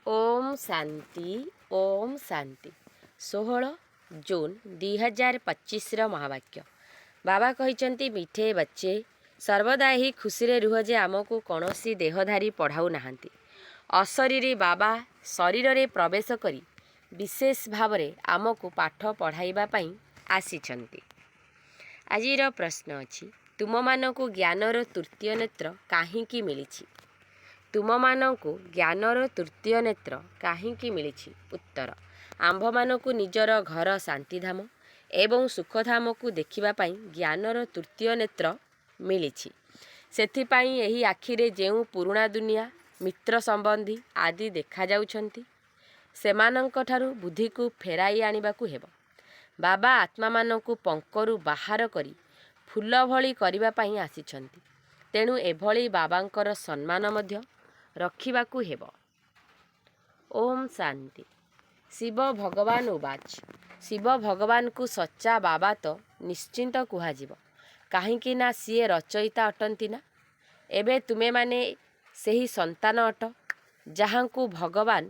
ଓମ୍ ଶାନ୍ତି, ଓମ୍ ଶାନ୍ତି। 16 June 2025ର ମହାବାକ୍ୟ। ବାବା କହିଛନ୍ତି, ମିଠେ ବଚ୍ଚେ, ସର୍ବଦା ଏହି ଖୁସିରେ ରୁହ ଯେ ଆମକୁ କୌଣସି ଦେହଧାରୀ ପଢ଼ାଉ ନାହାନ୍ତି। ଅଶରୀରୀ ବାବା ଶରୀରରେ ପ୍ରବେଶ କରି ବିଶେଷ ଭାବରେ ଆମକୁ ପାଠ ପଢ଼ାଇବା ପାଇଁ ଆସିଛନ୍ତି। ଆଜିର ପ୍ରଶ୍ନ ଅଛି, ତୁମମାନଙ୍କୁ ଜ୍ଞାନର ତୃତୀୟ ନେତ୍ର କାହିଁକି ମିଳିଛି? ତୁମମାନଙ୍କୁ ଜ୍ଞାନର ତୃତୀୟ ନେତ୍ର କାହିଁକି ମିଳିଛି? ଉତ୍ତର, ଆମ୍ଭମାନଙ୍କୁ ନିଜର ଘର ଶାନ୍ତିଧାମ ଏବଂ ସୁଖଧାମକୁ ଦେଖିବା ପାଇଁ ଜ୍ଞାନର ତୃତୀୟ ନେତ୍ର ମିଳିଛି। ସେଥିପାଇଁ ଏହି ଆଖିରେ ଯେଉଁ ପୁରୁଣା ଦୁନିଆ, ମିତ୍ର ସମ୍ବନ୍ଧୀ ଆଦି ଦେଖାଯାଉଛନ୍ତି, ସେମାନଙ୍କଠାରୁ ବୁଦ୍ଧିକୁ ଫେରାଇ ଆଣିବାକୁ ହେବ। ବାବା ଆତ୍ମାମାନଙ୍କୁ ପଙ୍କରୁ ବାହାର କରି ଫୁଲ ଭଳି କରିବା ପାଇଁ ଆସିଛନ୍ତି। ତେଣୁ ଏଭଳି ବାବାଙ୍କର ସମ୍ମାନ ମଧ୍ୟ ରଖିବାକୁ ହେବ। ଓମ୍ ଶାନ୍ତି। ଶିବ ଭଗବାନ ଉବାଚ। ଶିବ ଭଗବାନଙ୍କୁ ସଚ୍ଚା ବାବା ତ ନିଶ୍ଚିନ୍ତ କୁହାଯିବ, କାହିଁକି ନା ସିଏ ରଚୟିତା ଅଟନ୍ତି ନା। ଏବେ ତୁମେମାନେ ସେହି ସନ୍ତାନ ଅଟ, ଯାହାଙ୍କୁ ଭଗବାନ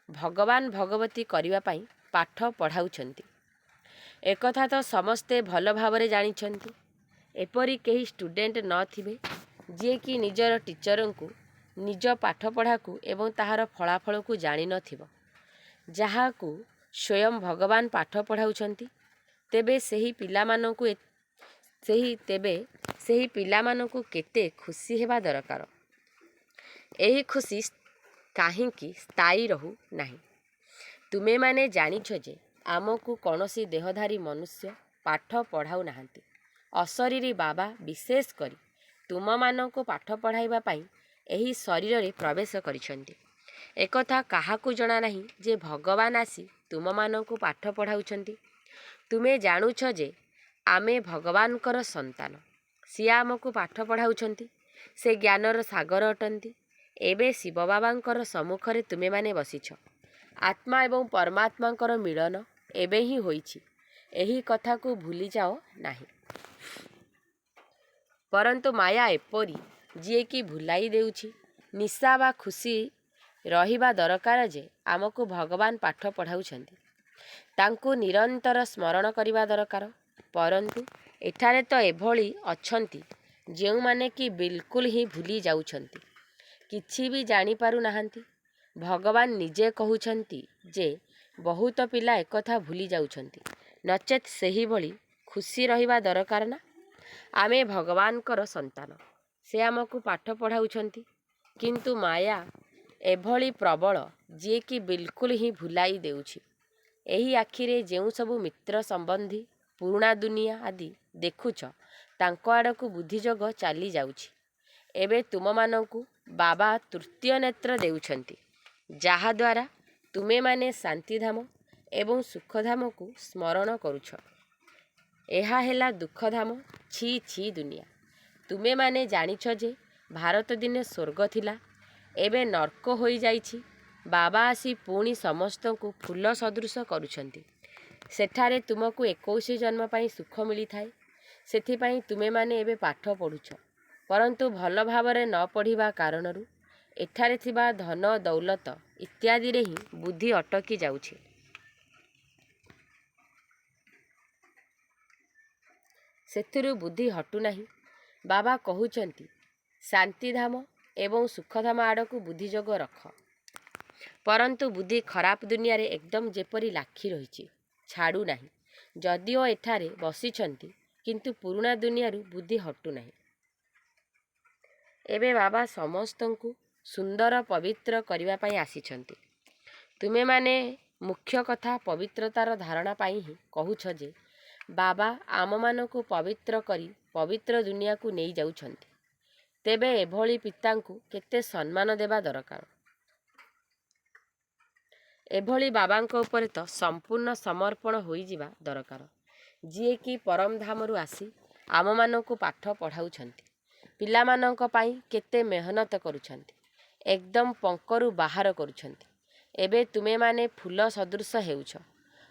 ଭଗବାନ ଭଗବତୀ କରିବା ପାଇଁ ପାଠ ପଢ଼ାଉଛନ୍ତି। ଏକଥା ତ ସମସ୍ତେ ଭଲ ଭାବରେ ଜାଣିଛନ୍ତି। ଏପରି କେହି ଷ୍ଟୁଡେଣ୍ଟ ନଥିବେ, ଯିଏକି ନିଜର ଟିଚରଙ୍କୁ, ନିଜ ପାଠପଢ଼ାକୁ ଏବଂ ତାହାର ଫଳାଫଳକୁ ଜାଣିନଥିବ। ଯାହାକୁ ସ୍ୱୟଂ ଭଗବାନ ପାଠ ପଢ଼ାଉଛନ୍ତି, ତେବେ ସେହି ପିଲାମାନଙ୍କୁ କେତେ ଖୁସି ହେବା ଦରକାର। ଏହି ଖୁସି କାହିଁକି ସ୍ଥାୟୀ ରହୁ ନାହିଁ? ତୁମେମାନେ ଜାଣିଛ ଯେ ଆମକୁ କୌଣସି ଦେହଧାରୀ ମନୁଷ୍ୟ ପାଠ ପଢ଼ାଉ ନାହାନ୍ତି। ଅଶରୀରୀ ବାବା ବିଶେଷ କରି ତୁମମାନଙ୍କୁ ପାଠ ପଢ଼ାଇବା ପାଇଁ ଏହି ଶରୀରରେ ପ୍ରବେଶ କରିଛନ୍ତି। ଏକଥା କାହାକୁ ଜଣା ନାହିଁ ଯେ ଭଗବାନ ଆସି ତୁମମାନଙ୍କୁ ପାଠ ପଢ଼ାଉଛନ୍ତି? ତୁମେ ଜାଣୁଛ ଯେ ଆମେ ଭଗବାନଙ୍କର ସନ୍ତାନ। ସିଏ ଆମକୁ ପାଠ ପଢ଼ାଉଛନ୍ତି। ସେ ଜ୍ଞାନର ସାଗର ଅଟନ୍ତି। ଏବେ ଶିବବାବାଙ୍କର ସମ୍ମୁଖରେ ତୁମେମାନେ ବସିଛ। ଆତ୍ମା ଏବଂ ପରମାତ୍ମାଙ୍କର ମିଳନ ଏବେ ହିଁ ହୋଇଛି। ଏହି କଥାକୁ ଭୁଲିଯାଅ ନାହିଁ। ପରନ୍ତୁ ମାୟା ଏପରି, ଯିଏକି ଭୁଲାଇ ଦେଉଛି। ନିଶା ବା ଖୁସି ରହିବା ଦରକାର ଯେ ଆମକୁ ଭଗବାନ ପାଠ ପଢ଼ାଉଛନ୍ତି। ତାଙ୍କୁ ନିରନ୍ତର ସ୍ମରଣ କରିବା ଦରକାର। ପରନ୍ତୁ ଏଠାରେ ତ ଏଭଳି ଅଛନ୍ତି, ଯେଉଁମାନେ କି ବିଲକୁଲ ହିଁ ଭୁଲି ଯାଉଛନ୍ତି, କିଛି ବି ଜାଣିପାରୁ ନାହାନ୍ତି। ଭଗବାନ ନିଜେ କହୁଛନ୍ତି ଯେ ବହୁତ ପିଲା ଏକଥା ଭୁଲି ଯାଉଛନ୍ତି। ନଚେତ୍ ସେହିଭଳି ଖୁସି ରହିବା ଦରକାର ନା, ଆମେ ଭଗବାନଙ୍କର ସନ୍ତାନ, ସେ ଆମକୁ ପାଠ ପଢ଼ାଉଛନ୍ତି। କିନ୍ତୁ ମାୟା ଏଭଳି ପ୍ରବଳ, ଯିଏକି ବିଲକୁଲ ହିଁ ଭୁଲାଇ ଦେଉଛି। ଏହି ଆଖିରେ ଯେଉଁ ସବୁ ମିତ୍ର ସମ୍ବନ୍ଧୀ, ପୁରୁଣା ଦୁନିଆ ଆଦି ଦେଖୁଛ, ତାଙ୍କ ଆଡ଼କୁ ବୁଦ୍ଧିଯୋଗ ଚାଲିଯାଉଛି। ଏବେ ତୁମମାନଙ୍କୁ ବାବା ତୃତୀୟ ନେତ୍ର ଦେଉଛନ୍ତି, ଯାହାଦ୍ୱାରା ତୁମେମାନେ ଶାନ୍ତିଧାମ ଏବଂ ସୁଖଧାମକୁ ସ୍ମରଣ କରୁଛ। ଏହା ହେଲା ଦୁଃଖଧାମ, ଛି ଛି ଦୁନିଆ। ତୁମେମାନେ ଜାଣିଛ ଯେ ଭାରତ ଦିନେ ସ୍ୱର୍ଗ ଥିଲା, ଏବେ ନର୍କ ହୋଇଯାଇଛି। ବାବା ଆସି ପୁଣି ସମସ୍ତଙ୍କୁ ଫୁଲ ସଦୃଶ କରୁଛନ୍ତି। ସେଠାରେ ତୁମକୁ 21 ଜନ୍ମ ପାଇଁ ସୁଖ ମିଳିଥାଏ। ସେଥିପାଇଁ ତୁମେମାନେ ଏବେ ପାଠ ପଢ଼ୁଛ। ପରନ୍ତୁ ଭଲ ଭାବରେ ନ ପଢ଼ିବା କାରଣରୁ ଏଠାରେ ଥିବା ଧନ ଦୌଲତ ଇତ୍ୟାଦିରେ ହିଁ ବୁଦ୍ଧି ଅଟକି ଯାଉଛି। ସେଥିରୁ ବୁଦ୍ଧି ହଟୁନାହିଁ। ବାବା କହୁଛନ୍ତି, ଶାନ୍ତିଧାମ ଏବଂ ସୁଖଧାମ ଆଡ଼କୁ ବୁଦ୍ଧିଯୋଗ ରଖ। ପରନ୍ତୁ ବୁଦ୍ଧି ଖରାପ ଦୁନିଆରେ ଏକଦମ ଯେପରି ଲାଖି ରହିଛି, ଛାଡ଼ୁନାହିଁ। ଯଦିଓ ଏଠାରେ ବସିଛନ୍ତି, କିନ୍ତୁ ପୁରୁଣା ଦୁନିଆରୁ ବୁଦ୍ଧି ହଟୁନାହିଁ। ଏବେ ବାବା ସମସ୍ତଙ୍କୁ ସୁନ୍ଦର ପବିତ୍ର କରିବା ପାଇଁ ଆସିଛନ୍ତି। ତୁମେମାନେ ମୁଖ୍ୟ କଥା ପବିତ୍ରତାର ଧାରଣା ପାଇଁ ହିଁ କହୁଛ ଯେ ବାବା ଆମମାନଙ୍କୁ ପବିତ୍ର କରି ପବିତ୍ର ଦୁନିଆକୁ ନେଇଯାଉଛନ୍ତି। ତେବେ ଏଭଳି ପିତାଙ୍କୁ କେତେ ସମ୍ମାନ ଦେବା ଦରକାର। ଏଭଳି ବାବାଙ୍କ ଉପରେ ତ ସମ୍ପୂର୍ଣ୍ଣ ସମର୍ପଣ ହୋଇଯିବା ଦରକାର, ଯିଏକି ପରମଧାମରୁ ଆସି ଆମମାନଙ୍କୁ ପାଠ ପଢ଼ାଉଛନ୍ତି। ପିଲାମାନଙ୍କ ପାଇଁ କେତେ ମେହନତ କରୁଛନ୍ତି, ଏକଦମ ପଙ୍କରୁ ବାହାର କରୁଛନ୍ତି। ଏବେ ତୁମେମାନେ ଫୁଲ ସଦୃଶ ହେଉଛ।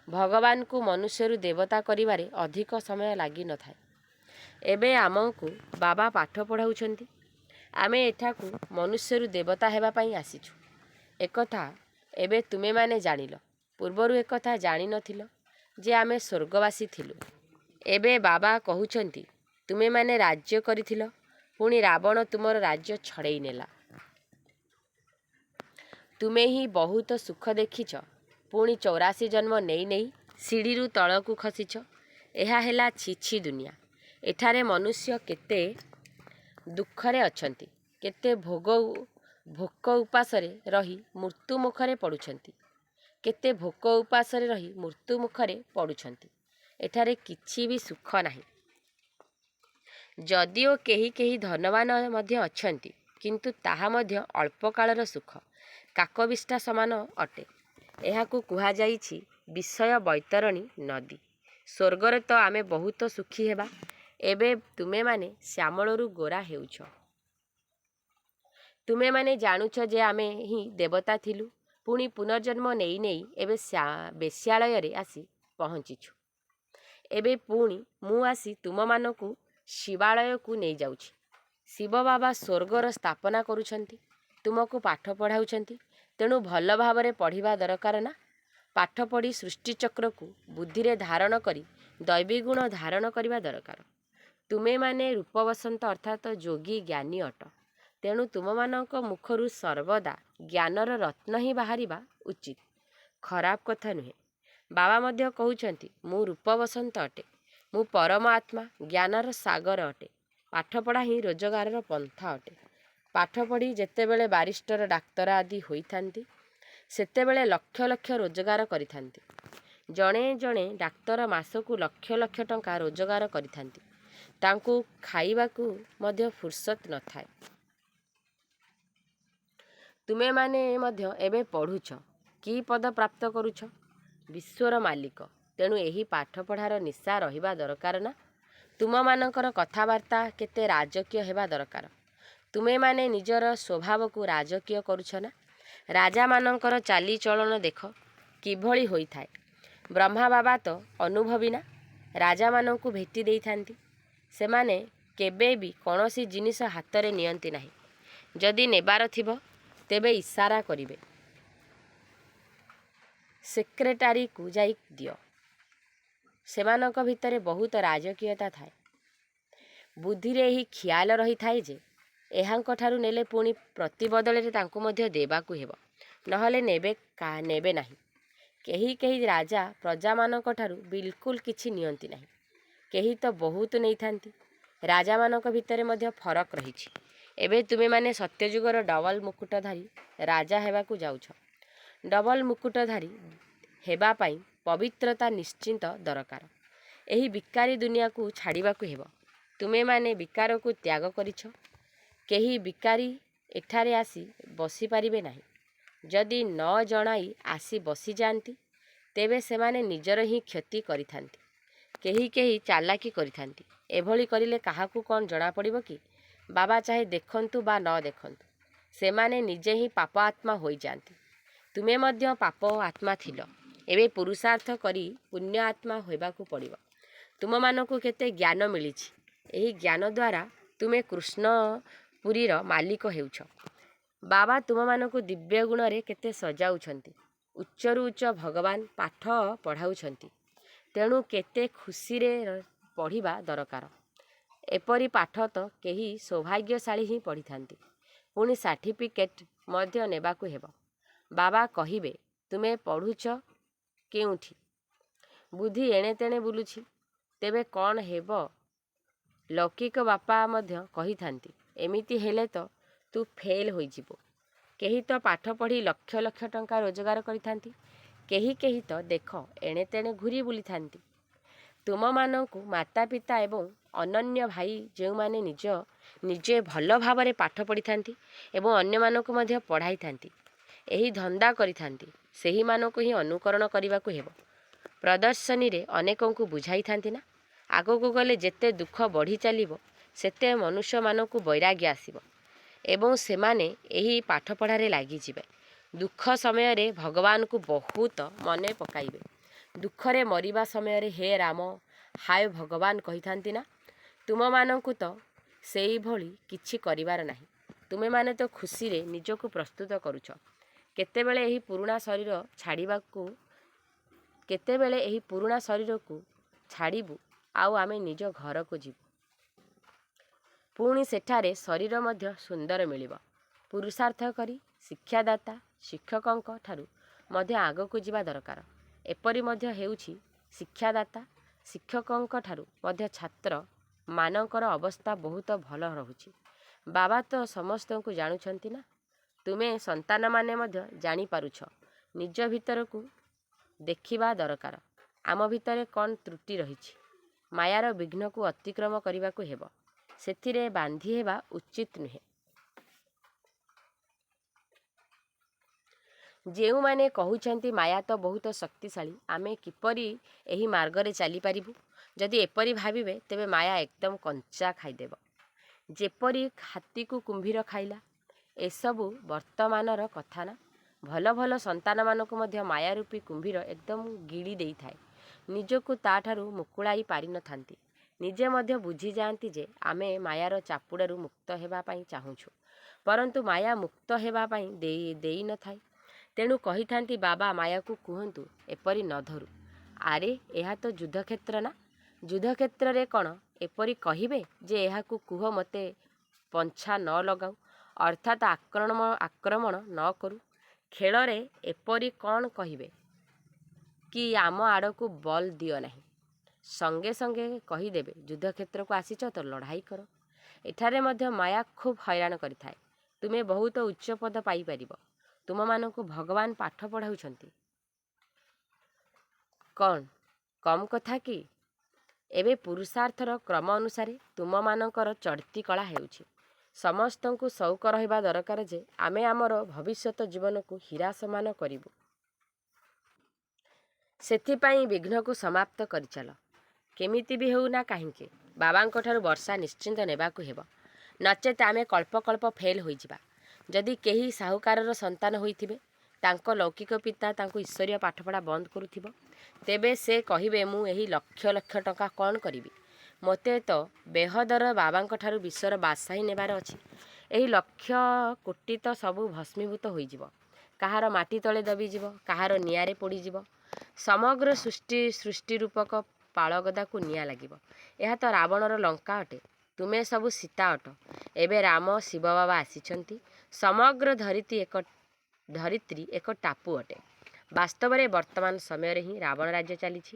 ଭଗବାନଙ୍କୁ ମନୁଷ୍ୟରୁ ଦେବତା କରିବାରେ ଅଧିକ ସମୟ ଲାଗିନଥାଏ। ଏବେ ଆମକୁ ବାବା ପାଠ ପଢ଼ାଉଛନ୍ତି। ଆମେ ଏଠାକୁ ମନୁଷ୍ୟରୁ ଦେବତା ହେବା ପାଇଁ ଆସିଛୁ। ଏକଥା ଏବେ ତୁମେମାନେ ଜାଣିଲ। ପୂର୍ବରୁ ଏକଥା ଜାଣିନଥିଲ ଯେ ଆମେ ସ୍ୱର୍ଗବାସୀ ଥିଲୁ। ଏବେ ବାବା କହୁଛନ୍ତି, ତୁମେମାନେ ରାଜ୍ୟ କରିଥିଲ, ପୁଣି ରାବଣ ତୁମର ରାଜ୍ୟ ଛଡ଼େଇ ନେଲା। ତୁମେ ହିଁ ବହୁତ ସୁଖ ଦେଖିଛ। ପୁଣି 84 ଜନ୍ମ ନେଇ ନେଇ ସିଡ଼ିରୁ ତଳକୁ ଖସିଛ। ଏହା ହେଲା ଛି ଛି ଦୁନିଆ। ଏଠାରେ ମନୁଷ୍ୟ କେତେ ଦୁଃଖରେ ଅଛନ୍ତି। କେତେ ଭୋକ ଉପାସରେ ରହି ମୃତ୍ୟୁମୁଖରେ ପଡ଼ୁଛନ୍ତି। କେତେ ଭୋକ ଉପାସରେ ରହି ମୃତ୍ୟୁମୁଖରେ ପଡ଼ୁଛନ୍ତି। ଏଠାରେ କିଛି ବି ସୁଖ ନାହିଁ। ଯଦିଓ କେହି କେହି ଧନବାନ ମଧ୍ୟ ଅଛନ୍ତି, କିନ୍ତୁ ତାହା ମଧ୍ୟ ଅଳ୍ପକାଳର ସୁଖ। କାକବିଷ୍ଠା ସମାନ ଅଟେ। ଏହାକୁ କୁହାଯାଇଛି ବିଷୟ ବୈତରଣୀ ନଦୀ। ସ୍ୱର୍ଗରେ ତ ଆମେ ବହୁତ ସୁଖୀ ହେବା। ଏବେ ତୁମେମାନେ ଶ୍ୟାମଳରୁ ଗୋରା ହେଉଛ। ତୁମେମାନେ ଜାଣୁଛ ଯେ ଆମେ ହିଁ ଦେବତା ଥିଲୁ। ପୁଣି ପୁନର୍ଜନ୍ମ ନେଇ ନେଇ ଏବେ ବେଶ୍ୟାଳୟରେ ଆସି ପହଞ୍ଚିଛୁ। ଏବେ ପୁଣି ମୁଁ ଆସି ତୁମମାନଙ୍କୁ ଶିବାଳୟକୁ ନେଇଯାଉଛି। ଶିବବାବା ସ୍ୱର୍ଗର ସ୍ଥାପନା କରୁଛନ୍ତି। ତୁମକୁ ପାଠ ପଢ଼ାଉଛନ୍ତି। ତେଣୁ ଭଲ ଭାବରେ ପଢ଼ିବା ଦରକାର ନା? ପାଠ ପଢ଼ି ସୃଷ୍ଟିଚକ୍ରକୁ ବୁଦ୍ଧିରେ ଧାରଣ କରି ଦୈବୀଗୁଣ ଧାରଣ କରିବା ଦରକାର। ତୁମେମାନେ ରୂପବସନ୍ତ ଅର୍ଥାତ୍ ଯୋଗୀ ଜ୍ଞାନୀ ଅଟ। ତେଣୁ ତୁମମାନଙ୍କ ମୁଖରୁ ସର୍ବଦା ଜ୍ଞାନର ରତ୍ନ ହିଁ ବାହାରିବା ଉଚିତ, ଖରାପ କଥା ନୁହେଁ। ବାବା ମଧ୍ୟ କହୁଛନ୍ତି, ମୁଁ ରୂପବସନ୍ତ ଅଟେ। ମୁଁ ପରମ ଆତ୍ମା, ଜ୍ଞାନର ସାଗର ଅଟେ। ପାଠପଢ଼ା ହିଁ ରୋଜଗାରର ପନ୍ଥା ଅଟେ। ପାଠ ପଢ଼ି ଯେତେବେଳେ ବାରିଷ୍ଟର, ଡାକ୍ତର ଆଦି ହୋଇଥାନ୍ତି, ସେତେବେଳେ ଲକ୍ଷ ଲକ୍ଷ ରୋଜଗାର କରିଥାନ୍ତି। ଜଣେ ଜଣେ ଡାକ୍ତର ମାସକୁ ଲକ୍ଷ ଲକ୍ଷ ଟଙ୍କା ରୋଜଗାର କରିଥାନ୍ତି। ତାଙ୍କୁ ଖାଇବାକୁ ମଧ୍ୟ ଫୁରସତ ନଥାଏ। ତୁମେମାନେ ମଧ୍ୟ ଏବେ ପଢ଼ୁଛ। କି ପଦ ପ୍ରାପ୍ତ କରୁଛ? ବିଶ୍ୱର ମାଲିକ। ତେଣୁ ଏହି ପାଠପଢ଼ାର ନିଶା ରହିବା ଦରକାର ନା? ତୁମମାନଙ୍କର କଥାବାର୍ତ୍ତା କେତେ ରାଜକୀୟ ହେବା ଦରକାର। ତୁମେମାନେ ନିଜର ସ୍ୱଭାବକୁ ରାଜକୀୟ କରୁଛ ନା? ରାଜାମାନଙ୍କର ଚାଲିଚଳନ ଦେଖ କିଭଳି ହୋଇଥାଏ। ବ୍ରହ୍ମାବାବା ତ ଅନୁଭବୀ ନା? ରାଜାମାନଙ୍କୁ ଭେଟି ଦେଇଥାନ୍ତି। ସେମାନେ କେବେ ବି କୌଣସି ଜିନିଷ ହାତରେ ନିଅନ୍ତି ନାହିଁ। ଯଦି ନେବାର ଥିବ ତେବେ ଇସାରା କରିବେ, ସେକ୍ରେଟାରୀକୁ ଯାଇ ଦିଅ। ସେମାନଙ୍କ ଭିତରେ ବହୁତ ରାଜକୀୟତା ଥାଏ। ବୁଦ୍ଧିରେ ଏହି ଖିଆଲ ରହିଥାଏ ଯେ ଏହାଙ୍କଠାରୁ ନେଲେ ପୁଣି ପ୍ରତିବଦଳରେ ତାଙ୍କୁ ମଧ୍ୟ ଦେବାକୁ ହେବ। ନହେଲେ ନେବେ ନାହିଁ। କେହି କେହି ରାଜା ପ୍ରଜାମାନଙ୍କଠାରୁ ବିଲକୁଲ କିଛି ନିଅନ୍ତି ନାହିଁ। କେହି ତ ବହୁତ ନେଇଥାନ୍ତି। ରାଜାମାନଙ୍କ ଭିତରେ ମଧ୍ୟ ଫରକ ରହିଛି। ଏବେ ତୁମେମାନେ ସତ୍ୟଯୁଗର ଡବଲ ମୁକୁଟଧାରୀ ରାଜା ହେବାକୁ ଯାଉଛ। ଡବଲ ମୁକୁଟଧାରୀ ହେବା ପାଇଁ ପବିତ୍ରତା ନିଶ୍ଚିତ ଦରକାର। ଏହି ବିକାରୀ ଦୁନିଆକୁ ଛାଡ଼ିବାକୁ ହେବ। ତୁମେମାନେ ବିକାରକୁ ତ୍ୟାଗ କରିଛ। କେହି ବିକାରୀ ଏଠାରେ ଆସି ବସିପାରିବେ ନାହିଁ। ଯଦି ନ ଜଣାଇ ଆସି ବସିଯାଆନ୍ତି, ତେବେ ସେମାନେ ନିଜର ହିଁ କ୍ଷତି କରିଥାନ୍ତି। କେହି କେହି ଚାଲାକି କରିଥାନ୍ତି। ଏଭଳି କରିଲେ କାହାକୁ କ'ଣ ଜଣାପଡ଼ିବ କି? ବାବା ଚାହେ ଦେଖନ୍ତୁ ବା ନ ଦେଖନ୍ତୁ, ସେମାନେ ନିଜେ ହିଁ ପାପ ଆତ୍ମା ହୋଇଯାଆନ୍ତି। ତୁମେ ମଧ୍ୟ ପାପ ଆତ୍ମା ଥିଲ। ଏବେ ପୁରୁଷାର୍ଥ କରି ପୁଣ୍ୟ ଆତ୍ମା ହେବାକୁ ପଡ଼ିବ। ତୁମମାନଙ୍କୁ କେତେ ଜ୍ଞାନ ମିଳିଛି। ଏହି ଜ୍ଞାନ ଦ୍ୱାରା ତୁମେ କୃଷ୍ଣପୁରୀର ମାଲିକ ହେଉଛ। ବାବା ତୁମମାନଙ୍କୁ ଦିବ୍ୟ ଗୁଣରେ କେତେ ସଜାଉଛନ୍ତି। ଉଚ୍ଚରୁ ଉଚ୍ଚ ଭଗବାନ ପାଠ ପଢ଼ାଉଛନ୍ତି। ତେଣୁ କେତେ ଖୁସିରେ ପଢ଼ିବା ଦରକାର। ଏପରି ପାଠ ତ କେହି ସୌଭାଗ୍ୟଶାଳୀ ହିଁ ପଢ଼ିଥାନ୍ତି। ପୁଣି ସାର୍ଟିଫିକେଟ୍ ମଧ୍ୟ ନେବାକୁ ହେବ। ବାବା କହିବେ, ତୁମେ ପଢ଼ୁଛ କେଉଁଠି? ବୁଦ୍ଧି ଏଣେ ତେଣେ ବୁଲୁଛି। ତେବେ କ'ଣ ହେବ? ଲୌକିକ ବାପା ମଧ୍ୟ କହିଥାନ୍ତି, ଏମିତି ହେଲେ ତ ତୁ ଫେଲ୍ ହୋଇଯିବୁ। କେହି ତ ପାଠ ପଢ଼ି ଲକ୍ଷ ଲକ୍ଷ ଟଙ୍କା ରୋଜଗାର କରିଥାନ୍ତି। କେହି କେହି ତ ଦେଖ ଏଣେ ତେଣେ ଘୂରି ବୁଲିଥାନ୍ତି। ତୁମମାନଙ୍କୁ ମାତା-ପିତା ଏବଂ ଅନନ୍ୟ ଭାଇ ଯେଉଁମାନେ ନିଜେ ଭଲ ଭାବରେ ପାଠ ପଢ଼ିଥାନ୍ତି ଏବଂ ଅନ୍ୟମାନଙ୍କୁ ମଧ୍ୟ ପଢ଼ାଇଥାନ୍ତି, ଏହି ଧନ୍ଦା କରିଥାନ୍ତି, ସେହିମାନଙ୍କୁ ହିଁ ଅନୁକରଣ କରିବାକୁ ହେବ। ପ୍ରଦର୍ଶନୀରେ ଅନେକଙ୍କୁ ବୁଝାଇଥାନ୍ତି ନା? ଆଗକୁ ଗଲେ ଯେତେ ଦୁଃଖ ବଢ଼ି ଚାଲିବ, ସେତେ ମନୁଷ୍ୟମାନଙ୍କୁ ବୈରାଗ୍ୟ ଆସିବ ଏବଂ ସେମାନେ ଏହି ପାଠପଢ଼ାରେ ଲାଗିଯିବେ। ଦୁଃଖ ସମୟରେ ଭଗବାନଙ୍କୁ ବହୁତ ମନେ ପକାଇବେ। ଦୁଃଖରେ ମରିବା ସମୟରେ ହେ ରାମ, ହାୟ ଭଗବାନ କହିଥାନ୍ତି ନା? ତୁମମାନଙ୍କୁ ତ ସେହିଭଳି କିଛି କରିବାର ନାହିଁ। ତୁମେମାନେ ତ ଖୁସିରେ ନିଜକୁ ପ୍ରସ୍ତୁତ କରୁଛ। କେତେବେଳେ ଏହି ପୁରୁଣା ଶରୀର ଛାଡ଼ିବାକୁ, କେତେବେଳେ ଏହି ପୁରୁଣା ଶରୀରକୁ ଛାଡ଼ିବୁ ଆଉ ଆମେ ନିଜ ଘରକୁ ଯିବୁ। ପୁଣି ସେଠାରେ ଶରୀର ମଧ୍ୟ ସୁନ୍ଦର ମିଳିବ। ପୁରୁଷାର୍ଥ କରି ଶିକ୍ଷାଦାତା ଶିକ୍ଷକଙ୍କ ଠାରୁ ମଧ୍ୟ ଆଗକୁ ଯିବା ଦରକାର। ଏପରି ମଧ୍ୟ ହେଉଛି, ଶିକ୍ଷାଦାତା ଶିକ୍ଷକଙ୍କ ଠାରୁ ମଧ୍ୟ ଛାତ୍ର ମାନଙ୍କର ଅବସ୍ଥା ବହୁତ ଭଲ ରହୁଛି। ବାବା ତ ସମସ୍ତଙ୍କୁ ଜାଣୁଛନ୍ତି ନା। ତୁମେ ସନ୍ତାନମାନେ ମଧ୍ୟ ଜାଣିପାରୁଛ। ନିଜ ଭିତରକୁ ଦେଖିବା ଦରକାର। ଆମ ଭିତରେ କ'ଣ ତ୍ରୁଟି ରହିଛି? ମାୟାର ବିଘ୍ନକୁ ଅତିକ୍ରମ କରିବାକୁ ହେବ। ସେଥିରେ ବାନ୍ଧି ହେବା ଉଚିତ ନୁହେଁ। ଯେଉଁମାନେ କହୁଛନ୍ତି ମାୟା ତ ବହୁତ ଶକ୍ତିଶାଳୀ, ଆମେ କିପରି ଏହି ମାର୍ଗରେ ଚାଲିପାରିବୁ? ଯଦି ଏପରି ଭାବିବେ ତେବେ ମାୟା ଏକଦମ କଞ୍ଚା ଖାଇଦେବ। ଯେପରି ହାତୀକୁ କୁମ୍ଭୀର ଖାଇଲା। ଏସବୁ ବର୍ତ୍ତମାନର କଥା ନା। ଭଲ ଭଲ ସନ୍ତାନମାନଙ୍କୁ ମଧ୍ୟ ମାୟା ରୂପୀ କୁମ୍ଭୀର ଏକଦମ ଗିଳି ଦେଇଥାଏ। ନିଜକୁ ତା'ଠାରୁ ମୁକୁଳାଇ ପାରିନଥାନ୍ତି। ନିଜେ ମଧ୍ୟ ବୁଝିଯାଆନ୍ତି ଯେ ଆମେ ମାୟାର ଚାପୁଡ଼ାରୁ ମୁକ୍ତ ହେବା ପାଇଁ ଚାହୁଁଛୁ, ପରନ୍ତୁ ମାୟା ମୁକ୍ତ ହେବା ପାଇଁ ଦେଇନଥାଏ। ତେଣୁ କହିଥାନ୍ତି, ବାବା ମାୟାକୁ କୁହନ୍ତୁ ଏପରି ନ ଧରୁ। ଆରେ ଏହା ତ ଯୁଦ୍ଧକ୍ଷେତ୍ର ନା। ଯୁଦ୍ଧକ୍ଷେତ୍ରରେ କ'ଣ ଏପରି କହିବେ ଯେ ଏହାକୁ କୁହ ମୋତେ ପଞ୍ଝା ନ ଲଗାଉ, ଅର୍ଥାତ୍ ଆକ୍ରମଣ ନ କରୁ। ଖେଳରେ ଏପରି କ'ଣ କହିବେ କି ଆମ ଆଡ଼କୁ ବଲ୍ ଦିଅ ନାହିଁ। ସଙ୍ଗେ ସଙ୍ଗେ କହିଦେବେ ଯୁଦ୍ଧକ୍ଷେତ୍ରକୁ ଆସିଛ ତ ଲଢ଼ାଇ କର। ଏଠାରେ ମଧ୍ୟ ମାୟା ଖୁବ୍ ହଇରାଣ କରିଥାଏ। ତୁମେ ବହୁତ ଉଚ୍ଚ ପଦ ପାଇପାରିବ। ତୁମମାନଙ୍କୁ ଭଗବାନ ପାଠ ପଢ଼ାଉଛନ୍ତି। କ'ଣ କମ୍ କଥା କି? ଏବେ ପୁରୁଷାର୍ଥର କ୍ରମ ଅନୁସାରେ ତୁମମାନଙ୍କର ଚଢ଼ତି କଳା ହେଉଛି। ସମସ୍ତଙ୍କୁ ସଉକ ରହିବା ଦରକାର ଯେ ଆମେ ଆମର ଭବିଷ୍ୟତ ଜୀବନକୁ ହୀରା ସମାନ କରିବୁ। ସେଥିପାଇଁ ବିଘ୍ନକୁ ସମାପ୍ତ କରିଚାଲ। କେମିତି ବି ହେଉ ନା କାହିଁକି ବାବାଙ୍କଠାରୁ ବର୍ସା ନିଶ୍ଚିତ ନେବାକୁ ହେବ। ନଚେତ୍ ଆମେ କଳ୍ପ କଳ୍ପ ଫେଲ୍ ହୋଇଯିବା। ଯଦି କେହି ସାହୁକାରର ସନ୍ତାନ ହୋଇଥିବେ, ତାଙ୍କ ଲୌକିକ ପିତା ତାଙ୍କୁ ଈଶ୍ୱରୀୟ ପାଠପଢ଼ା ବନ୍ଦ କରୁଥିବ, ତେବେ ସେ କହିବେ ମୁଁ ଏହି ଲକ୍ଷ ଲକ୍ଷ ଟଙ୍କା କ'ଣ କରିବି? ମୋତେ ତ ବେହଦର ବାବାଙ୍କଠାରୁ ବିଶ୍ୱର ବାଦଶାହୀ ନେବାର ଅଛି। ଏହି ଲକ୍ଷ କୋଟି ତ ସବୁ ଭସ୍ମୀଭୂତ ହୋଇଯିବ। କାହାର ମାଟି ତଳେ ଦବିଯିବ, କାହାର ନିଆଁରେ ପୋଡ଼ିଯିବ। ସମଗ୍ର ସୃଷ୍ଟି ରୂପକ ପାଳଗଦାକୁ ନିଆଁ ଲାଗିବ। ଏହା ତ ରାବଣର ଲଙ୍କା ଅଟେ। ତୁମେ ସବୁ ସୀତା ଅଟ। ଏବେ ରାମ ଶିବବାବା ଆସିଛନ୍ତି। ସମଗ୍ର ଧରିତ୍ରୀ ଏକ ଟାପୁ ଅଟେ। ବାସ୍ତବରେ ବର୍ତ୍ତମାନ ସମୟରେ ହିଁ ରାବଣ ରାଜ୍ୟ ଚାଲିଛି।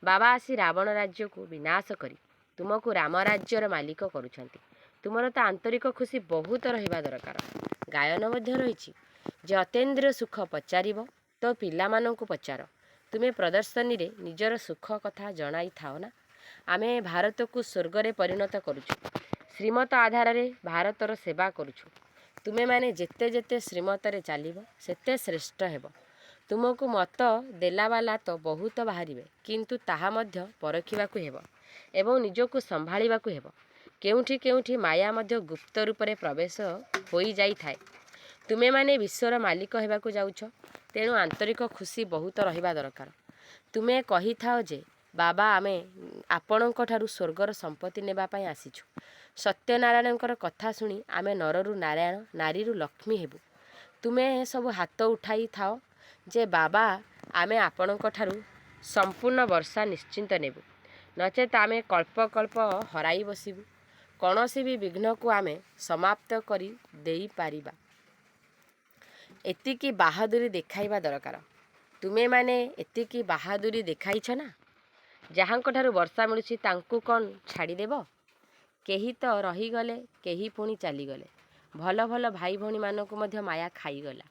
ବାବା ଆସି ରାବଣ ରାଜ୍ୟକୁ ବିନାଶ କରି ତୁମକୁ ରାମ ରାଜ୍ୟର ମାଲିକ କରୁଛନ୍ତି। ତୁମର ତ ଆନ୍ତରିକ ଖୁସି ବହୁତ ରହିବା ଦରକାର। ଗାୟନ ମଧ୍ୟ ରହିଛି ଯେ ଅତୀନ୍ଦ୍ରିୟ ସୁଖ ପଚାରିବ ତ ପିଲାମାନଙ୍କୁ ପଚାର। ତୁମେ ପ୍ରଦର୍ଶନୀରେ ନିଜର ସୁଖ କଥା ଜଣାଇଥାଅ ନା। ଆମେ ଭାରତକୁ ସ୍ୱର୍ଗରେ ପରିଣତ କରୁଛୁ। ଶ୍ରୀମତ ଆଧାରରେ ଭାରତର ସେବା କରୁଛୁ। ତୁମେମାନେ ଯେତେ ଯେତେ ଶ୍ରୀମତରେ ଚାଲିବ ସେତେ ଶ୍ରେଷ୍ଠ ହେବ। ତୁମକୁ ମତ ଦେଲାବାଲା ତ ବହୁତ ବାହାରିବେ, କିନ୍ତୁ ତାହା ମଧ୍ୟ ପରଖିବାକୁ ହେବ ଏବଂ ନିଜକୁ ସମ୍ଭାଳିବାକୁ ହେବ। କେଉଁଠି କେଉଁଠି ମାୟା ମଧ୍ୟ ଗୁପ୍ତ ରୂପରେ ପ୍ରବେଶ ହୋଇଯାଇଥାଏ। ତୁମେମାନେ ବିଶ୍ୱର ମାଲିକ ହେବାକୁ ଯାଉଛ, ତେଣୁ ଆନ୍ତରିକ ଖୁସି ବହୁତ ରହିବା ଦରକାର। ତୁମେ କହିଥାଅ ଯେ ବାବା ଆମେ ଆପଣଙ୍କଠାରୁ ସ୍ୱର୍ଗର ସମ୍ପତ୍ତି ନେବା ପାଇଁ ଆସିଛୁ। ସତ୍ୟନାରାୟଣଙ୍କର କଥା ଶୁଣି ଆମେ ନରରୁ ନାରାୟଣ, ନାରୀରୁ ଲକ୍ଷ୍ମୀ ହେବୁ। ତୁମେ ସବୁ ହାତ ଉଠାଇ ଥାଅ ଯେ ବାବା ଆମେ ଆପଣଙ୍କଠାରୁ ସମ୍ପୂର୍ଣ୍ଣ ବର୍ସା ନିଶ୍ଚିତ ନେବୁ, ନଚେତ୍ ଆମେ କଳ୍ପ କଳ୍ପ ହରାଇ ବସିବୁ। କୌଣସି ବି ବିଘ୍ନକୁ ଆମେ ସମାପ୍ତ କରି ଦେଇପାରିବା, ଏତିକି ବାହାଦୁରୀ ଦେଖାଇବା ଦରକାର। ତୁମେମାନେ ଏତିକି ବାହାଦୁରୀ ଦେଖାଇଛ ନା? ଯାହାଙ୍କଠାରୁ ବର୍ସା ମିଳୁଛି ତାଙ୍କୁ କ'ଣ ଛାଡ଼ିଦେବ? କେହି ତ ରହିଗଲେ, କେହି ପୁଣି ଚାଲିଗଲେ। ଭଲ ଭଲ ଭାଇ ଭଉଣୀମାନଙ୍କୁ ମଧ୍ୟ ମାୟା ଖାଇଗଲା।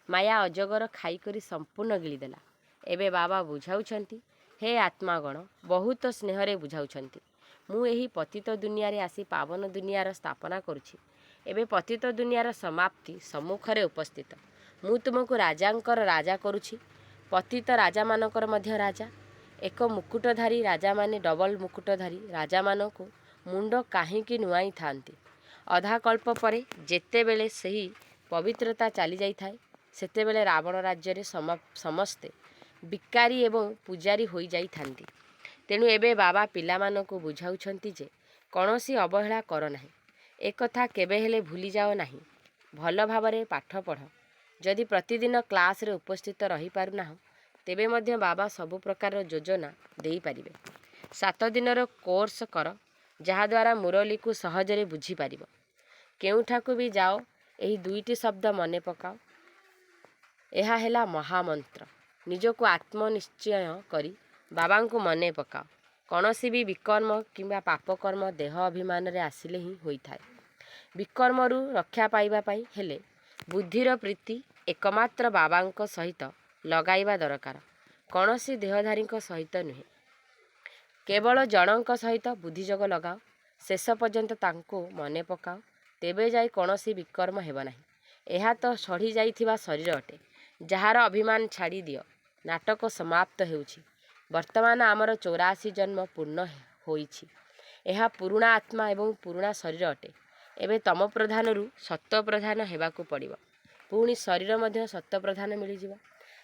ମାୟା ଅଜଗର ଖାଇକରି ସମ୍ପୂର୍ଣ୍ଣ ଗିଳିଦେଲା। ଏବେ ବାବା ବୁଝାଉଛନ୍ତି, ହେ ଆତ୍ମାଗଣ, ବହୁତ ସ୍ନେହରେ ବୁଝାଉଛନ୍ତି, ମୁଁ ଏହି ପତିତ ଦୁନିଆରେ ଆସି ପାବନ ଦୁନିଆର ସ୍ଥାପନା କରୁଛି। ଏବେ ପତିତ ଦୁନିଆର ସମାପ୍ତି ସମ୍ମୁଖରେ ଉପସ୍ଥିତ। ମୁଁ ତୁମକୁ ରାଜାଙ୍କର ରାଜା କରୁଛି, ପତିତ ରାଜାମାନଙ୍କର ମଧ୍ୟ ରାଜା। ଏକ ମୁକୁଟଧାରୀ ରାଜାମାନେ ଡବଲ ମୁକୁଟଧାରୀ ରାଜାମାନଙ୍କୁ ମୁଣ୍ଡ କାହିଁକି ନୁଆଁଇଥାନ୍ତି? ଅଧାକଳ୍ପ ପରେ ଯେତେବେଳେ ସେହି ପବିତ୍ରତା ଚାଲିଯାଇଥାଏ, ସେତେବେଳେ ରାବଣ ରାଜ୍ୟରେ ସମସ୍ତେ ବିକାରୀ ଏବଂ ପୂଜାରୀ ହୋଇଯାଇଥାନ୍ତି। ତେଣୁ ଏବେ ବାବା ପିଲାମାନଙ୍କୁ ବୁଝାଉଛନ୍ତି ଯେ କୌଣସି ଅବହେଳା କର ନାହିଁ, ଏକଥା କେବେ ହେଲେ ଭୁଲିଯାଅ ନାହିଁ। ଭଲ ଭାବରେ ପାଠ ପଢ଼। ଯଦି ପ୍ରତିଦିନ କ୍ଲାସ୍ରେ ଉପସ୍ଥିତ ରହିପାରୁନାହଁ, ତେବେ ମଧ୍ୟ ବାବା ସବୁ ପ୍ରକାରର ଯୋଜନା ଦେଇପାରିବେ। 7 ଦିନର କୋର୍ସ କର, ଯାହାଦ୍ୱାରା ମୁରଲୀକୁ ସହଜରେ ବୁଝିପାରିବ। କେଉଁଠାକୁ ବି ଯାଅ, ଏହି ଦୁଇଟି ଶବ୍ଦ ମନେ ପକାଅ। ଏହା ହେଲା ମହାମନ୍ତ୍ର। ନିଜକୁ ଆତ୍ମନିଶ୍ଚୟ କରି ବାବାଙ୍କୁ ମନେ ପକାଅ। କୌଣସି ବି ବିକର୍ମ କିମ୍ବା ପାପକର୍ମ ଦେହ ଅଭିମାନରେ ଆସିଲେ ହିଁ ହୋଇଥାଏ। ବିକର୍ମରୁ ରକ୍ଷା ପାଇବା ପାଇଁ ହେଲେ ବୁଦ୍ଧିର ପ୍ରୀତି ଏକମାତ୍ର ବାବାଙ୍କ ସହିତ ଲଗାଇବା ଦରକାର, କୌଣସି ଦେହଧାରୀଙ୍କ ସହିତ ନୁହେଁ। କେବଳ ଜଣଙ୍କ ସହିତ ବୁଦ୍ଧିଯୋଗ ଲଗାଅ, ଶେଷ ପର୍ଯ୍ୟନ୍ତ ତାଙ୍କୁ ମନେ ପକାଅ, ତେବେ ଯାଇ କୌଣସି ବିକର୍ମ ହେବ ନାହିଁ। ଏହା ତ ସଢ଼ି ଯାଇଥିବା ଶରୀର ଅଟେ, ଯାହାର ଅଭିମାନ ଛାଡ଼ି ଦିଅ। ନାଟକ ସମାପ୍ତ ହେଉଛି। ବର୍ତ୍ତମାନ ଆମର 84 ଜନ୍ମ ପୂର୍ଣ୍ଣ ହୋଇଛି। ଏହା ପୁରୁଣା ଆତ୍ମା ଏବଂ ପୁରୁଣା ଶରୀର ଅଟେ। ଏବେ ତମୋପ୍ରଧାନରୁ ସତ୍ୱପ୍ରଧାନ ହେବାକୁ ପଡ଼ିବ। ପୁଣି ଶରୀର ମଧ୍ୟ ସତ୍ୱପ୍ରଧାନ ମିଳିଯିବ।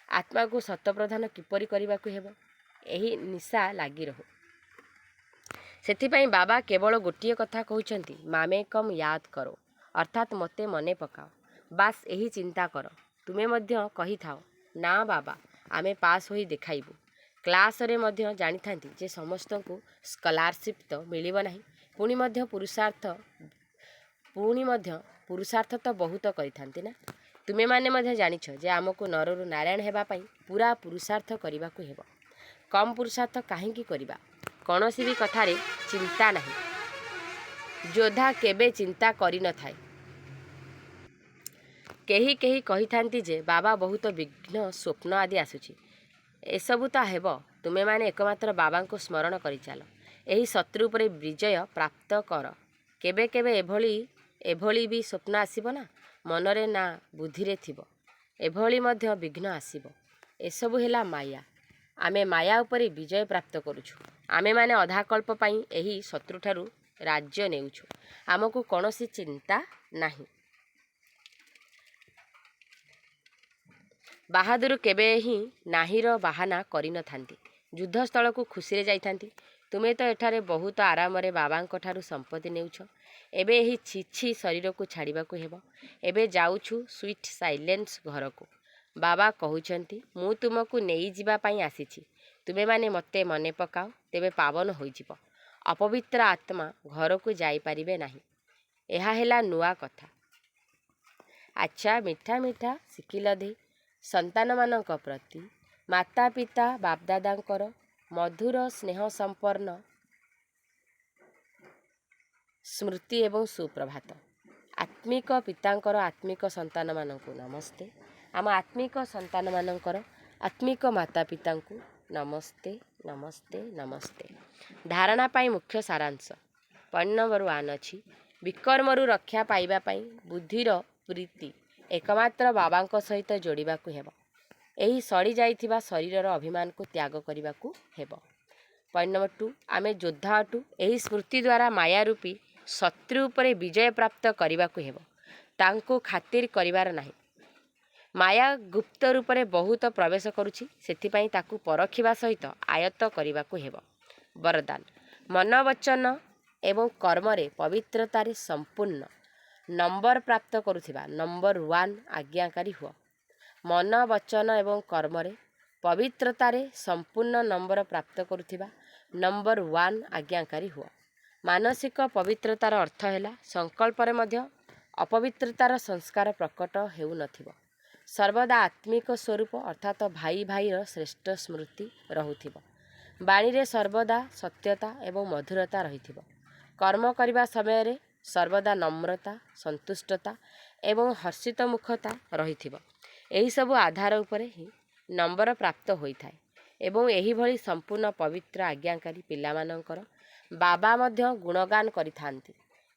ଆତ୍ମାକୁ ସତ୍ୱପ୍ରଧାନ କିପରି କରିବାକୁ ହେବ, ଏହି ନିଶା ଲାଗି ରହୁ। ସେଥିପାଇଁ ବାବା କେବଳ ଗୋଟିଏ କଥା କହୁଛନ୍ତି, "ମାମେକମ୍ ୟାଦ କରୋ", ଅର୍ଥାତ୍ ମୋତେ ମନେ ପକାଅ। ବାସ୍, ଏହି ଚିନ୍ତା କର। ତୁମେ ମଧ୍ୟ କହିଥାଅ, "ନା ବାବା, ଆମେ ପାସ୍ ହୋଇ ଦେଖାଇବୁ।" କ୍ଲାସରେ ମଧ୍ୟ ଜାଣିଥାନ୍ତି ଯେ ସମସ୍ତଙ୍କୁ ସ୍କଲାରସିପ୍ ତ ମିଳିବ ନାହିଁ। ପୁଣି ମଧ୍ୟ ପୁରୁଷାର୍ଥ ତ ବହୁତ କରିଥାନ୍ତି ନା? ତୁମେମାନେ ମଧ୍ୟ ଜାଣିଛ ଯେ ଆମକୁ ନରରୁ ନାରାୟଣ ହେବା ପାଇଁ ପୂରା ପୁରୁଷାର୍ଥ କରିବାକୁ ହେବ। କମ୍ ପୁରୁଷାର୍ଥ କାହିଁକି କରିବା? କୌଣସି ବି କଥାରେ ଚିନ୍ତା ନାହିଁ। ଯୋଦ୍ଧା କେବେ ଚିନ୍ତା କରିନଥାଏ। କେହି କେହି କହିଥାନ୍ତି ଯେ ବାବା, ବହୁତ ବିଘ୍ନ, ସ୍ୱପ୍ନ ଆଦି ଆସୁଛି। ଏସବୁ ତ ହେବ। ତୁମେମାନେ ଏକମାତ୍ର ବାବାଙ୍କୁ ସ୍ମରଣ କରିଚାଲ। ଏହି ଶତ୍ରୁ ଉପରେ ବିଜୟ ପ୍ରାପ୍ତ କର। କେବେ କେବେ ଏଭଳି ଏଭଳି ବି ସ୍ୱପ୍ନ ଆସିବ, ନା ମନରେ ନା ବୁଦ୍ଧିରେ ଥିବ। ଏଭଳି ମଧ୍ୟ ବିଘ୍ନ ଆସିବ। ଏସବୁ ହେଲା ମାୟା। ଆମେ ମାୟା ଉପରେ ବିଜୟ ପ୍ରାପ୍ତ କରୁଛୁ। ଆମେମାନେ ଅଧାକଳ୍ପ ପାଇଁ ଏହି ଶତ୍ରୁଠାରୁ ରାଜ୍ୟ ନେଉଛୁ। ଆମକୁ କୌଣସି ଚିନ୍ତା ନାହିଁ। ବାହାଦୁର କେବେ ହିଁ ନାହିଁର ବାହାନା କରିନଥାନ୍ତି। ଯୁଦ୍ଧସ୍ଥଳକୁ ଖୁସିରେ ଯାଇଥାନ୍ତି। ତୁମେ ତ ଏଠାରେ ବହୁତ ଆରାମରେ ବାବାଙ୍କଠାରୁ ସମ୍ପତ୍ତି ନେଉଛ। ଏବେ ଏହି ଛି ଛି ଶରୀରକୁ ଛାଡ଼ିବାକୁ ହେବ। ଏବେ ଯାଉଛୁ ସୁଇଟ୍ ସାଇଲେନ୍ସ ଘରକୁ। ବାବା କହୁଛନ୍ତି, ମୁଁ ତୁମକୁ ନେଇଯିବା ପାଇଁ ଆସିଛି। ତୁମେମାନେ ମୋତେ ମନେ ପକାଅ, ତେବେ ପାବନ ହୋଇଯିବ। ଅପବିତ୍ର ଆତ୍ମା ଘରକୁ ଯାଇପାରିବେ ନାହିଁ। ଏହା ହେଲା ନୂଆ କଥା। ଆଚ୍ଛା, ମିଠା ମିଠା ସିକ୍କିଲଧେ ସନ୍ତାନମାନଙ୍କ ପ୍ରତି ମାତା ପିତା ବାପଦାଦାଙ୍କର ମଧୁର ସ୍ନେହ ସମ୍ପନ୍ନ ସ୍ମୃତି ଏବଂ ସୁପ୍ରଭାତ। ଆତ୍ମିକ ପିତାଙ୍କର ଆତ୍ମିକ ସନ୍ତାନମାନଙ୍କୁ ନମସ୍ତେ। ଆମ ଆତ୍ମିକ ସନ୍ତାନମାନଙ୍କର ଆତ୍ମିକ ମାତା ପିତାଙ୍କୁ ନମସ୍ତେ, ନମସ୍ତେ, ନମସ୍ତେ। ଧାରଣା ପାଇଁ ମୁଖ୍ୟ ସାରାଂଶ। ପଏଣ୍ଟ ନମ୍ବର 1 ଅଛି, ବିକର୍ମରୁ ରକ୍ଷା ପାଇବା ପାଇଁ ବୁଦ୍ଧିର ପ୍ରୀତି ଏକମାତ୍ର ବାବାଙ୍କ ସହିତ ଯୋଡ଼ିବାକୁ ହେବ। ଏହି ସଢ଼ି ଯାଇଥିବା ଶରୀରର ଅଭିମାନକୁ ତ୍ୟାଗ କରିବାକୁ ହେବ। ପଏଣ୍ଟ ନମ୍ବର 2, ଆମେ ଯୋଦ୍ଧା ଅଟୁ। ଏହି ସ୍ମୃତି ଦ୍ୱାରା ମାୟା ରୂପୀ ଶତ୍ରୁ ଉପରେ ବିଜୟ ପ୍ରାପ୍ତ କରିବାକୁ ହେବ। ତାଙ୍କୁ ଖାତିର କରିବାର ନାହିଁ। ମାୟା ଗୁପ୍ତ ରୂପରେ ବହୁତ ପ୍ରବେଶ କରୁଛି, ସେଥିପାଇଁ ତାକୁ ପରଖିବା ସହିତ ଆୟତ୍ତ କରିବାକୁ ହେବ। ବରଦାନ: ମନ, ବଚନ ଏବଂ କର୍ମରେ ପବିତ୍ରତାରେ ସମ୍ପୂର୍ଣ୍ଣ ନମ୍ବର ପ୍ରାପ୍ତ କରୁଥିବା ନମ୍ବର 1 ଆଜ୍ଞାକାରୀ ହୁଅ। ମନ, ବଚନ ଏବଂ କର୍ମରେ ପବିତ୍ରତାରେ ସମ୍ପୂର୍ଣ୍ଣ ନମ୍ବର ପ୍ରାପ୍ତ କରୁଥିବା ନମ୍ବର 1 ଆଜ୍ଞାକାରୀ ହୁଅ। ମାନସିକ ପବିତ୍ରତାର ଅର୍ଥ ହେଲା, ସଂକଳ୍ପରେ ମଧ୍ୟ ଅପବିତ୍ରତାର ସଂସ୍କାର ପ୍ରକଟ ହେଉନଥିବ। ସର୍ବଦା ଆତ୍ମିକ ସ୍ୱରୂପ ଅର୍ଥାତ ଭାଇ ଭାଇର ଶ୍ରେଷ୍ଠ ସ୍ମୃତି ରହୁଥିବ। ବାଣୀରେ ସର୍ବଦା ସତ୍ୟତା ଏବଂ ମଧୁରତା ରହିଥିବ। କର୍ମ କରିବା ସମୟରେ ସର୍ବଦା ନମ୍ରତା, ସନ୍ତୁଷ୍ଟତା ଏବଂ ହର୍ଷିତମୁଖତା ରହିଥିବ। ଏହିସବୁ ଆଧାର ଉପରେ ହିଁ ନମ୍ବର ପ୍ରାପ୍ତ ହୋଇଥାଏ ଏବଂ ଏହିଭଳି ସମ୍ପୂର୍ଣ୍ଣ ପବିତ୍ର ଆଜ୍ଞାକାରୀ ପିଲାମାନଙ୍କର ବାବା ମଧ୍ୟ ଗୁଣଗାନ କରିଥାନ୍ତି।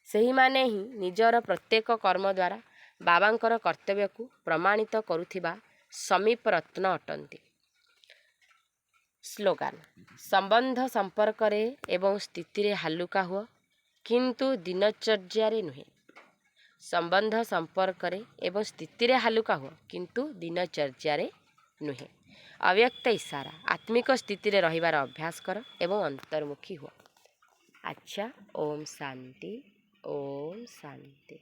ସେହିମାନେ ହିଁ ନିଜର ପ୍ରତ୍ୟେକ କର୍ମ ଦ୍ୱାରା ବାବାଙ୍କର କର୍ତ୍ତବ୍ୟକୁ ପ୍ରମାଣିତ କରୁଥିବା ସମୀପ ରତ୍ନ ଅଟନ୍ତି। ସ୍ଲୋଗାନ: ସମ୍ବନ୍ଧ ସମ୍ପର୍କରେ ଏବଂ ସ୍ଥିତିରେ ହାଲୁକା ହୁଅ, କିନ୍ତୁ ଦିନଚର୍ଯ୍ୟାରେ ନୁହେଁ। ସମ୍ବନ୍ଧ ସମ୍ପର୍କରେ ଏବଂ ସ୍ଥିତିରେ ହାଲୁକା ହୁଅ, କିନ୍ତୁ ଦିନଚର୍ଯ୍ୟାରେ ନୁହେଁ। ଅବ୍ୟକ୍ତ ଇଶାରା: ଆତ୍ମିକ ସ୍ଥିତିରେ ରହିବାର ଅଭ୍ୟାସ କର ଏବଂ ଅନ୍ତର୍ମୁଖୀ ହୁଅ। ଆଚ୍ଛା, ଓମ୍ ଶାନ୍ତି, ଓମ୍ ଶାନ୍ତି।